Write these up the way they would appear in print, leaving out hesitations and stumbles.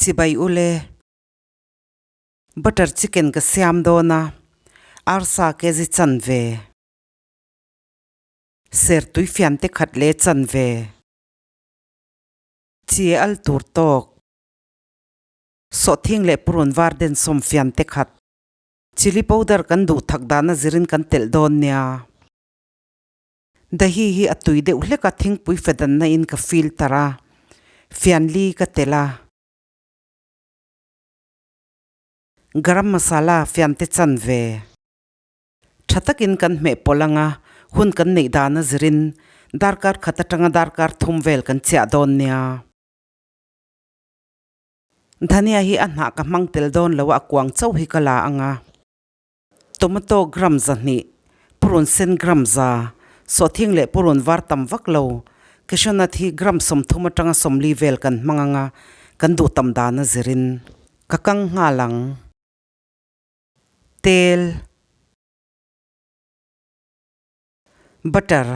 Chibai ule. Butter chicken ka siam dawn a, arsa kg chanve. Sertui fiante khat leh chanve. Chi al tur tawk. Sawhthing leh purun var den sawm fiante khat. Chilli powder kan duh thak dana zirin kan telh dawn nia. Dahi hi a tui deuh hlek a, thingpui fedanna in ka filter a, fian li ka telh a. Garam masala fian te chan ve. Tha takin kan hmeh pawlh anga hun kan neih dana zirin darkar khat atanga darkar thum vel kan chiah dawn nia. Dhania hi a hnah ka hmang tel dawn lo a, a kuang chauh hi ka la anga. Tomato gram 200, purun sen gram 100, sawhthing leh purun var tam vak lo, cashew nut hi gram 30 atanga 40 vel kan hmang anga, kan duh tam dana zirin ka kang nghal ang. Tel. Butter.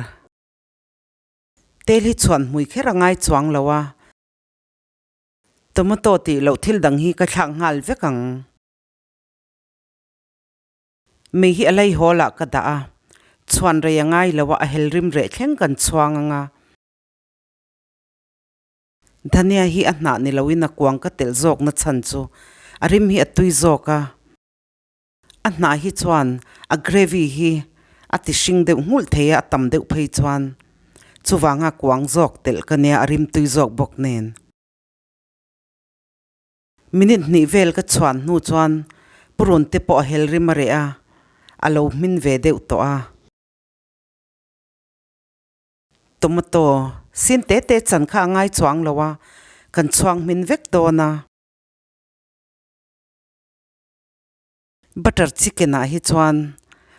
Tel hi chhuan hmui kher a ngai chuang lo a. Tomato tih loh thil dang hi ka thlak nghal vek ang. Mei hi a lei hawl ah ka dah a, chhuan rei a ngai lo a, a hel rim reh thleng kan chhuang ang a. Dhania hi a hnah ni loin a kuang ka telh zawk na chhan chu a rim hi a tui zawk a. A hnah hi chuan a gravy hi a ti hring deuh nghulh thei a, a tam deuh phei chuan chuvanga kuang zawk telh ka nia, a rim tui zawk bawk nen. Minute hnih vel ka chhuan hnu chuan purun te pawh a hel rim a reh a, a lo hmin ve deuh tawh a. Tomato sin te te chan kha a ngai chuang lo a, kan chhuang hmin vek dawn a. Butter chicken ah hi chuan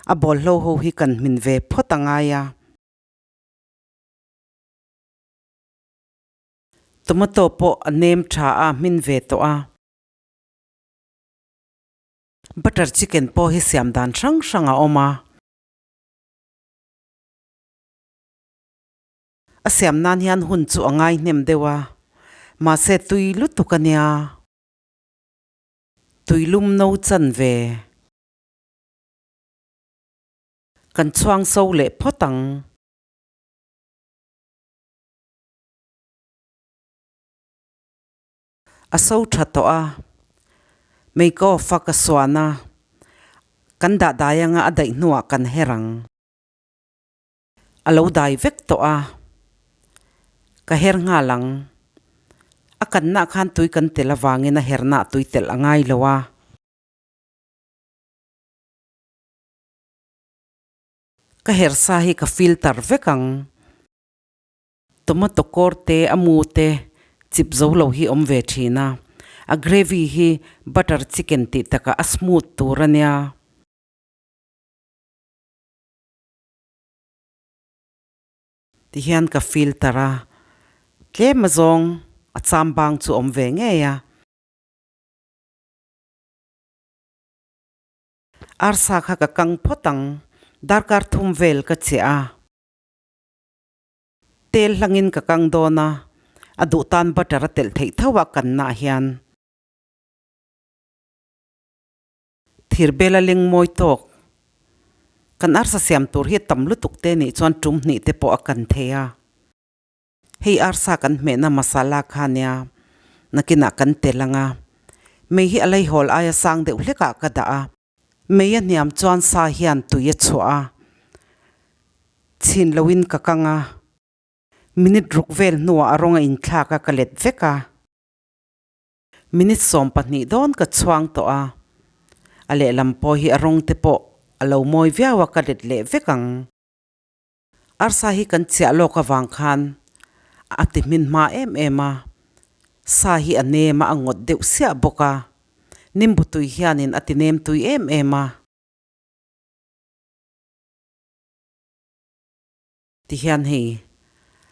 a bawlhlo ho hi kan hmin ve phawt a ngai a. Tomato pawh a nem tha a, a hmin ve tawh a. Butter chicken pawh hi siam dan hrang hrang a awm a. A siam nan hian hun chu a ngai hnem deuh a, mahse tui lutuk a nia. Tuilum no chan ve. Kan chhuang so leh phawt ang. A so tha tawh a. Make off a ka suan a. Kan dah dai anga a daih hnuah kan her ang. A lo dai vek tawh a. Ka her nghal ang. A kanna khan tui kan tel avangin a herna tui telh a ngai lo a. Ka her sa hi ka filter vek ang. Tomato kawr te, a mu te chip zo lo hi awm ve thin a. A gravy hi butter chicken tih takah a smooth tur a nia. Tihian ka filter a, tlem azawng a cham bang chu awm ve ngei a. Arsa kha ka kang phawt ang, darkar thum vel ka chiah a. Tel hlangin ka kang dawn a, a duh tan butter a telh theih tho a kannaah hian. Thirbel a leng mawi tawk. Kan arsa siam tur hi tam lutuk te nih chuan tum hnih te pawh a kan thei a. Hei arsa kan hmehna masala kha nia nakinah kan tel ang a. Mei hi a leihawl aia sang deuh hlekah ka dah a. Mei a hniam chuan sa hian tui a chhuah a. Chhin loin ka kang a. Minute ruk vel hnuah a rawng a inthlak a ka let vek a. Minute 12 dawn ka chhuang tawh a, a lehlam pawh hi a rawng te pawh a lo mawi viau a ka let leh vek ang. Arsa hi kan chiah lawk avang khan a ti hmin hma em em a, sa hi a nem a, a ngawt deuh siah bawk a, nimbu tui hianin a ti nem tui em em a. Tihian hei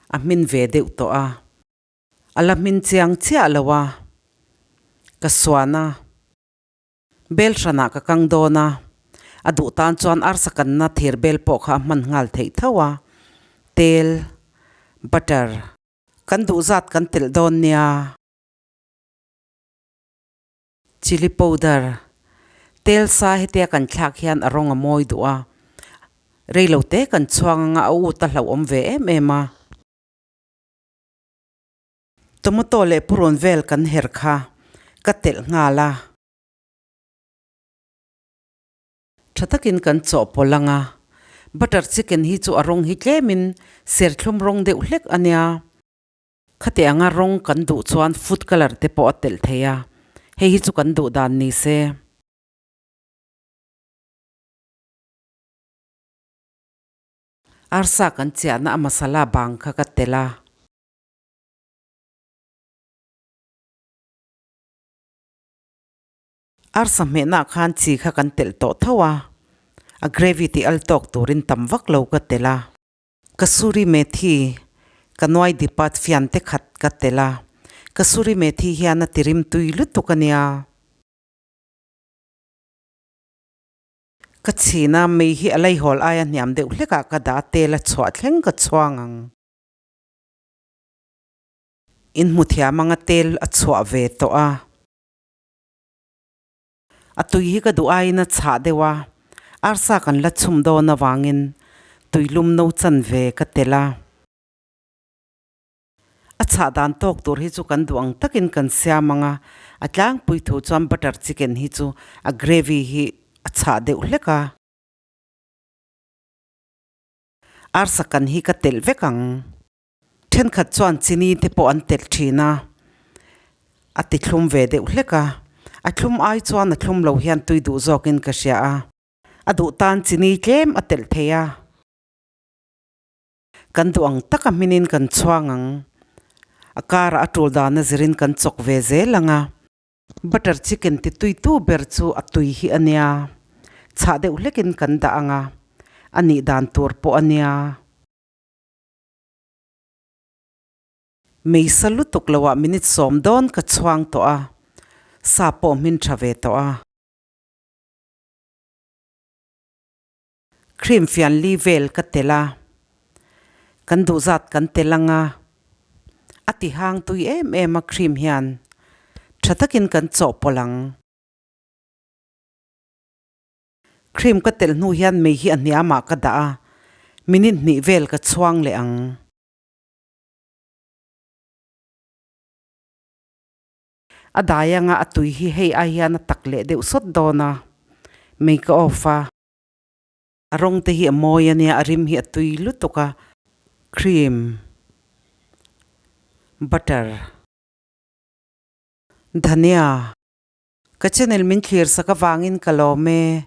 a hmin ve deuh tawh a. A la hmin chiang chiah lo a, ka suan a, bel hranah ka kang dawn a, a duh tan chuan arsa kanna thir bel pawh kha a hman nghal theih tho a, tel, butter, kan duh zat kan telh dawn nia. Chilli powder, Tel sa hetia kan thlak hian a rawng a mawi duh a, reilo te kan chhuang anga a ut a hlauhawm ve em em a. Tomato leh purun vel kan her kha ka telh nghal a. Tha takin kan chawhpawlh ang a, butter chicken hi chu a rawng hi tlemin serthlum rawng deuh hlek a nia. Khati anga rawng kan duh chuan food colour te pawh a telh thei a, hei hi chu kan duh dan ni se. Arsa kan chiahna a masala bang kha ka telh a. Arsa hmehna khan chi kha kan telh tawh tho a, a gravy tih al tawk turin tam vak lo ka telh a. Kasuri methi, ka nuai dipat fian te khat ka tel a, kasuri methi hian a tirim tui lutuk a nia. Ka chhin a, mei hi a leihawl aia hniam deuh hlekah ka dah a, tel a chhuah thleng ka chhuang ang. In hmu thiam anga tel a chhuah ve tawh a. A tui hi ka duh aiin a chhah deuh a, arsa kan la chhum dawn avangin tuilum no chan ve ka tel a. A chhah dan tawk tur hi chu kan duh ang takin kan siam ang a, a tlangpui thu chuan butter chicken hi chu a gravy hi a chhah deuh hlek a. Arsa kan hi ka telh vek ang. Thenkhat chuan chini te pawh an telh thin a, a ti thlum ve deuh hlek a. A thlum ai chuan a thlum lo hian tui duh zawkin ka hria a. A duh tan chini tlem a telh thei a. Kan duh ang taka hminin kan chhuang ang. A karah a tul dana zirin kan chawk ve zel ang a. Butter chicken ti tuitu ber chu a tui hi a nia. Chhah deuh hlekin kan dah ang a, a nih dan tur pawh a nia. Meisa lutuk loah minute sawm dawn ka chhuang tawh a, sa pawh hmin tha ve tawh a. Cream fian li vel ka telh a, kan duh zat kan telh ang a, a ti hang tui em em a cream hian tha takin kan chawhpawlh ang. Cream ka telh hnu hian mei hi a hniamah ka dah a, minute hnih vel ka chhuang leh ang. A dai anga a tui hi hei ai hian a tak leh deuh sawt dawn a, mei ka off a. A rawng te hi a mawi a nia, a rim hi a tui lutuk a, cream, butter, dhania. Ka channel min thlir sak avangin ka lawm e.